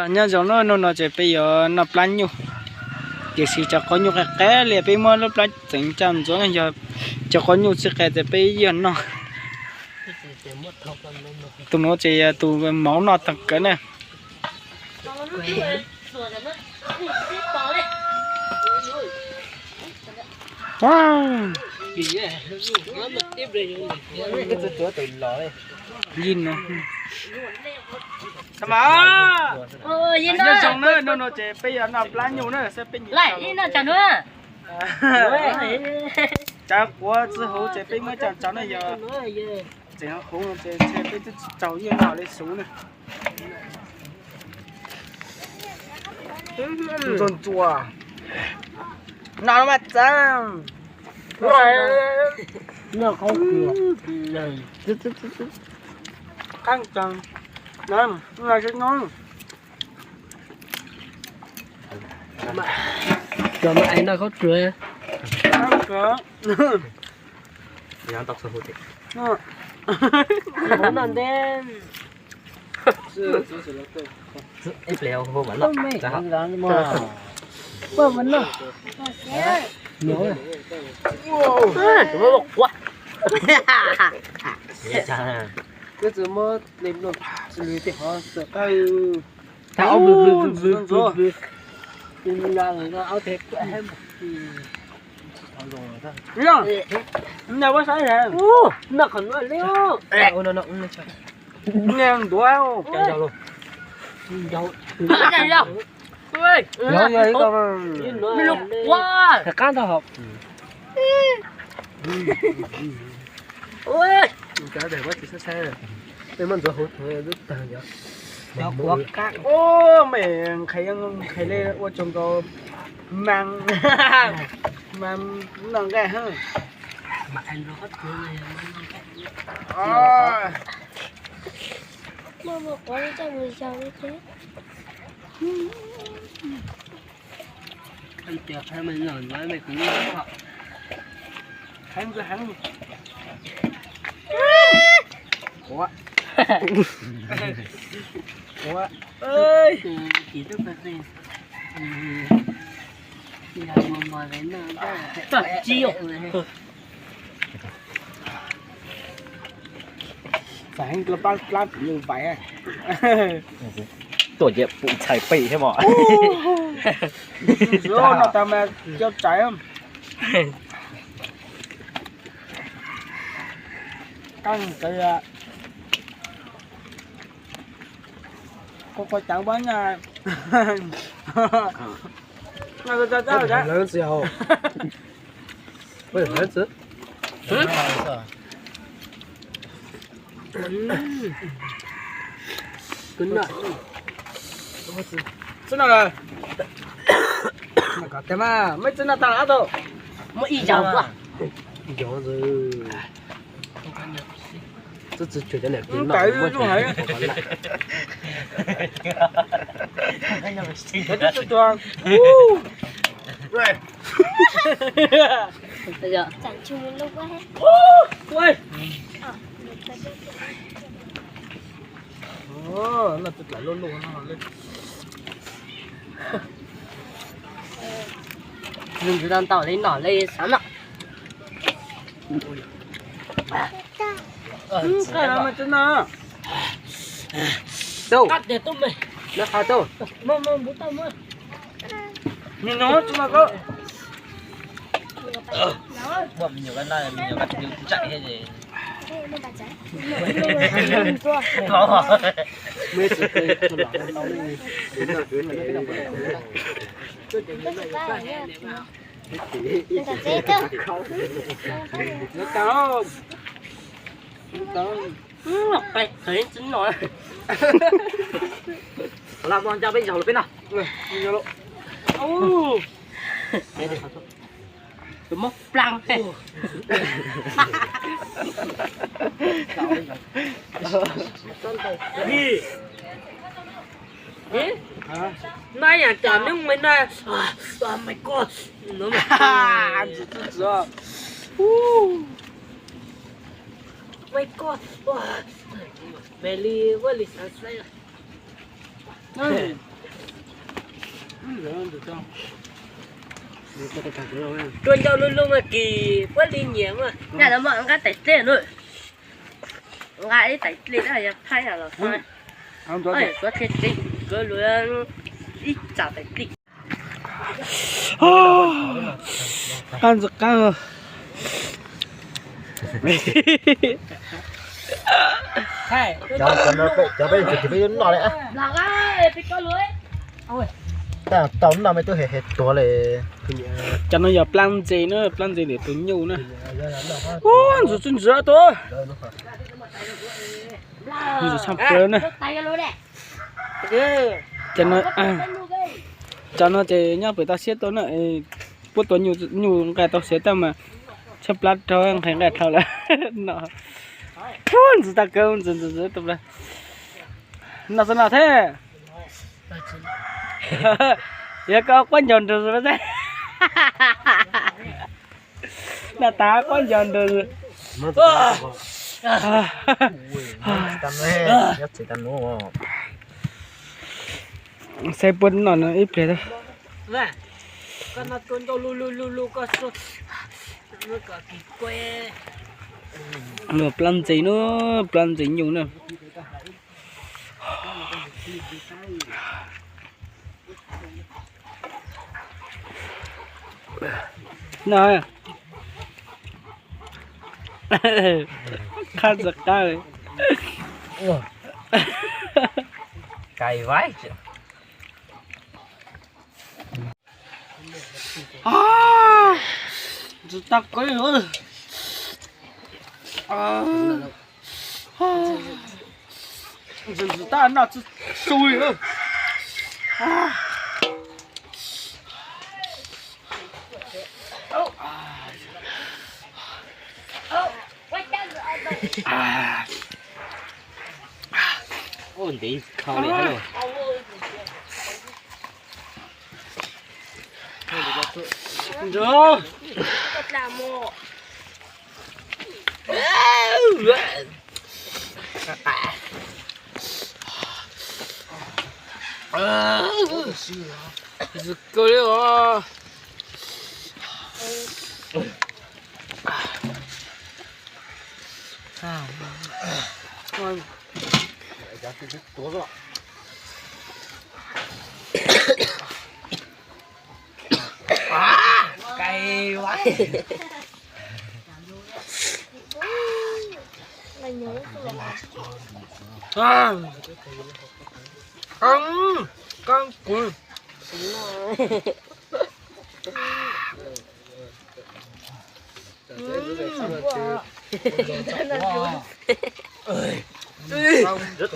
Nyob zoo na, hnub no ces peb yuav noj plab nyuj, tiam sis cov quav nyuj qis qis li, peb muab lub plab txeev coj ntxuav, yog cov quav nyuj tsis qis ces peb yuav noj. Tus nuav ces yog tus mov noj tag kawg na. Nyob zoo na, hnub no ces peb yuav noj plab nyuj na, saib peb nyiam cov quav tsis huv ces peb muab coj tso na, yog tseem huv ces ntshe peb twb tsis tau yuav noj li xuv na. Ntxuag ntxuag, no mas txeeb. Qab tsees, no no no. Cov mas es noj khaub ruas. Qab tsees. Noj ntej. Ib pliag hu mas noj. Twb tsis muab ple, tsis li tej qhov xwm qab. Noj qhov no li. Ntuav. Qab ntau hov. Peb muab ntxuav huv tag. Mej nqhis, nqhis li ua tsaug nkaus. Mas, mas noj nqaij heev. Heev, heev. Ua, ua, txav heev, plab plab pim vais. Tuaj ces pum txhais pem thiab mos. Noj tas mas cov tsaiv. Qab kawg. Kua kua cawv pab na. Txib no lawm. Mej txib no tag lawm tau. Muaj ib zaug. Twb tsis cuag cov niam txiv no. Noj tsis tau luj luj no li. Nws ntxim ntau li no li xav noj. Nws no tsis no koj. Muaj me nyuam koj noj, me nyuam koj tsis ntshaim thiab ces. Los mus nco peb zaug los peb noj. Tus mob plaag. Noj ib yaam cov neeg me no, me koj, me koj, me li ua li xav xav. Rua ncauj lug lug mas kis puab li nyiam mas. Nqa tais dlej na. Nqa ib tais dlej na, yog thaij los tau. Koj thiaj tseeb, koj lug ib tsam tais dlej. Qab ntxim qab. Cov peb, cov peb yuav noj li. Tau noj me tub hem hem tuag li. Cov no yog plaab ntses na, plaab ntses ntawm tus nyuj na. Ua ntxim txwj ntxim tuaj. Ntxim tshaj plaws na. Cov no ces nyob pem toj siab tuaj na, puab tua nyuj nqaij tau siav tag mas tshaib plab rau nqhis nqaij dhau lawm no. Ntxim tag kawg, ntxim ntxim ntxim tag plaws. Noj xwb noj thiab. Yog koj quab ncaug nrug xwb. Noj tas quab ncaug nrug. Saib puab noj no ib pliag. Plaub ntses na, plaub ntses nyuj na. No, qab ntxim qab li. Ntxim tag kawg li. Ntxim ntxim tag noj txhua txhua li. Ntev kho li. Ntxim kawg li os.